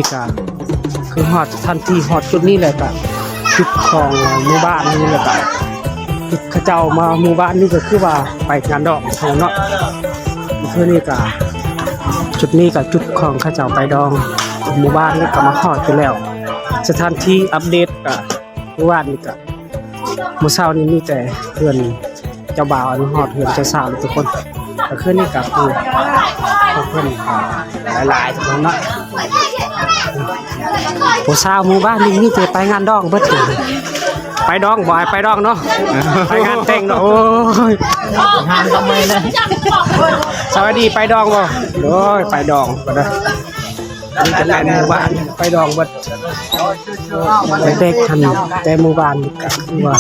ນີ້ກະຄືຮອດສະຖານທີ່ ຮອດຈຸດນີ້ແລ້ວກະຈຸດຂອງໝູ່ບ້ານນີ້ ແລ້ວກະຈຸດເຂົາເຈົ້າມາໝູ່ບ້ານນີ້ ກະຄືວ່າໄປງານດອງເນາະ. ຄືນີ້ກະຈຸດນີ້ກະຈຸດຂອງເຂົາເຈົ້າໄປດອງໝູ່ບ້ານນີ້ ກະມາຮອດຢູ່ແລ້ວ. ສະຖານທີ່ອັບເດດກະ ມື້ວານນີ້ກະ ມື້ເຊົ້ານີ້ມີແຕ່ເຮືອນເຈົ້າບ່າວ ອັນຮອດເຮືອນເຈົ້າສາວແລ້ວທຸກຄົນ. ກະຄືນີ້ກະຄືພວກເພິ່ນກະຫຼາຍໆທຸກຄົນເນາະ. ຜູ້ສາວໝູ່ບ້ານນີ້ມີແຕ່ໄປງານດອງເບິດ. ໄປດອງບໍ່? ໄປດອງເນາະ ໄປງານແຕ່ງເນາະ. ໂອ້ຍ ງານທຳໄມນະ. ສະບາຍດີ ໄປດອງບໍ່? ໂອ້ຍ ໄປດອງບໍ່ໄດ້. ນີ້ກະແມ່ນໝູ່ບ້ານ ໄປດອງເບິດ. ແຕ່ຄັນແຕ່ໝູ່ບ້ານກະຄືວ່າ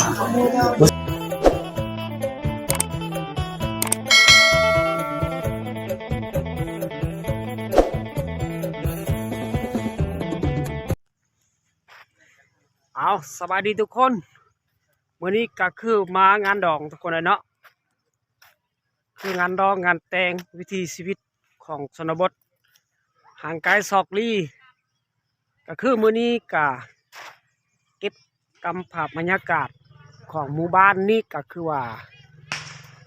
ເອົາ ສະບາຍດີທຸກຄົນ. ມື້ນີ້ກະຄືມາງານດອງທຸກຄົນເລີຍເນາະ. ຄືງານດອງງານແຕ່ງ ວິຖີຊີວິດຂອງຊົນນະບົດຫ່າງໄກສອກຫຼີ. ກະຄືມື້ນີ້ກະເກັບກຳພາບບັນຍາກາດຂອງໝູ່ບ້ານນີ້ ກະຄືວ່າ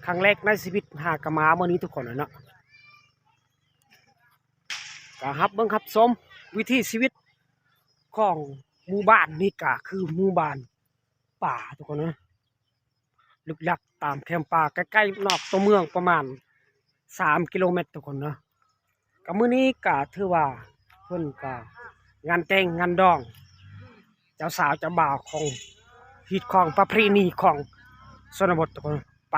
ຄັ້ງແລກໃນຊີວິດຫາກະມາມື້ນີ້ທຸກຄົນເນາະ. ກະຮັບເບິ່ງຮັບຊົມວິຖີຊີວິດຂອງໝູ່ບ້ານນີ້ ກະຄືໝູ່ບ້ານປ່າທຸກຄົນເນາະ. ລຶກລັກຕາມແຄມປ່າ ໃກ້ໆນອກຕົວເມືອງປະມານສາມກິໂລແມັດທຸກຄົນເນາະ. ກະມື້ນີ້ກະຖືວ່າເພິ່ນກະງານແຕ່ງງານດອງ ເຈົ້າສາວເຈົ້າບ່າວຂອງຮີດຄອງປະເພນີຂອງຊົນນະບົດທຸກຄົນ. ໄປ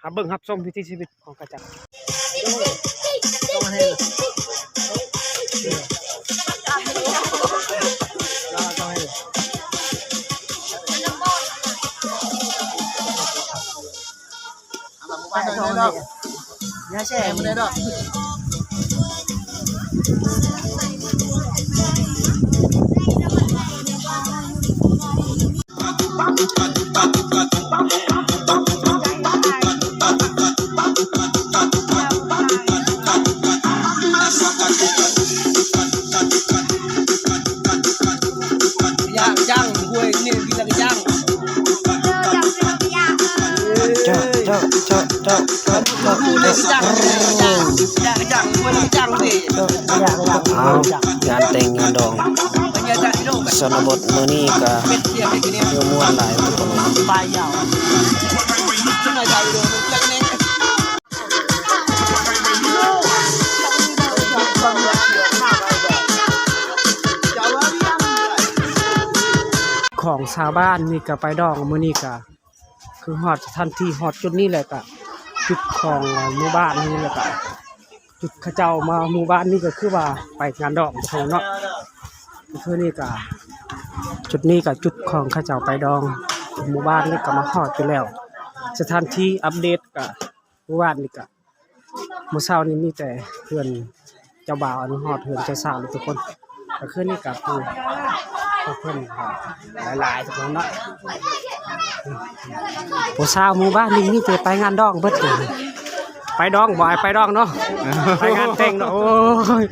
ຮັບເບິ່ງຮັບຊົມວິຖີຊີວິດຂອງເຂົາເຈົ້າ. ເອົາ ງານແຕ່ງງານດອງ ຊົນນະບົດມື້ນີ້ກະຄືມ່ວນຫຼາຍທຸກຄົນ. ຂອງຊາວບ້ານນີ້ກະໄປດອງມື້ນີ້ກະ ຄືຮອດສະຖານທີ່ ຮອດຈຸດນີ້ແລ້ວກະຈຸດຂອງໝູ່ບ້ານນີ້ ແລ້ວກະຈຸດເຂົາເຈົ້າມາໝູ່ບ້ານນີ້ ກະຄືວ່າໄປງານດອງເນາະ. ຄືນີ້ກະຈຸດນີ້ກະຈຸດຂອງເຂົາເຈົ້າໄປດອງໝູ່ບ້ານນີ້ ກະມາຮອດຢູ່ແລ້ວ. ສະຖານທີ່ອັບເດດກະ ມື້ວານນີ້ກະ ມື້ເຊົ້ານີ້ມີແຕ່ເຮືອນເຈົ້າບ່າວ ອັນຮອດເຮືອນເຈົ້າສາວແລ້ວທຸກຄົນ. ກະຄືນີ້ກະຄືພວກເພິ່ນກະຫຼາຍໆທຸກຄົນເນາະ. ຜູ້ສາວໝູ່ບ້ານນີ້ມີແຕ່ໄປງານດອງເບິດ. ໄປດອງບໍ່? ໄປດອງເນາະ ໄປງານແຕ່ງເນາະ. ໂອ້ຍ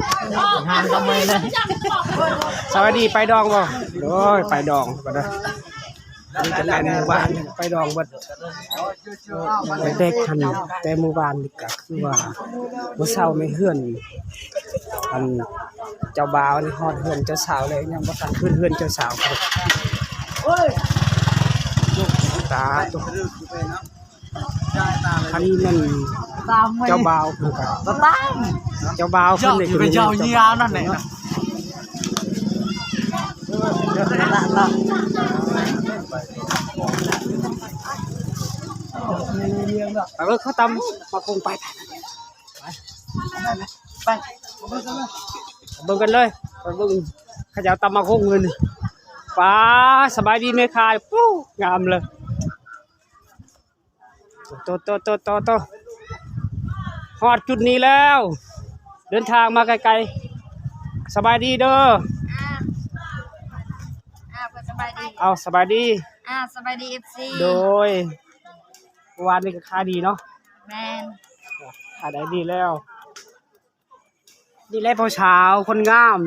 ງານທຳໄມນະ. ສະບາຍດີ ໄປດອງບໍ່? ໂອ້ຍ ໄປດອງບໍ່ໄດ້. ນີ້ກະແມ່ນໝູ່ບ້ານ ໄປດອງເບິດ. ແຕ່ຄັນແຕ່ໝູ່ບ້ານນີ້ກະຄືວ່າ ມື້ເຊົ້າໃນເຮືອນ ອັນເຈົ້າບ່າວນີ້ຮອດເຮືອນເຈົ້າສາວແລ້ວ ຍັງບໍ່ທັນຂຶ້ນເຮືອນເຈົ້າສາວ. ຕາໂຕ ອັນນີ້ແມ່ນເຈົ້າບ່າວເພິ່ນກະ ເຈົ້າບ່າວເພິ່ນນີ້ກະເຈົ້າເຢີຍນັ້ນແຫຼະ. ໄປເບິ່ງເຂົາຕຳໝາກຫຸ່ງ ໄປ ໄປ ໄປ ໄປເບິ່ງກັນເລີຍ. ໄປເບິ່ງເຂົາເຈົ້າຕຳໝາກຫຸ່ງເລີຍນີ້. ປ້າ ສະບາຍດີແມ່ຄ້າ. ປູ້ ງາມເລີຍ. ໂຕ ໂຕ ໂຕ ໂຕ ໂຕ ຮອດຈຸດນີ້ແລ້ວ ເດີນທາງມາໄກໆ. ສະບາຍດີເດີ. ອ່າ ອ່າ ສະບາຍດີ. ເອົາ ສະບາຍດີ. ອ່າ ສະບາຍດີ ເອັຟຊີ. ໂດຍ ວານນີ້ກະຂາຍດີເນາະ. ແມ່ນ ຂາຍໄດ້ດີແລ້ວ. ນີ້ແຫຼະຜູ້ສາວຄົນງາມ.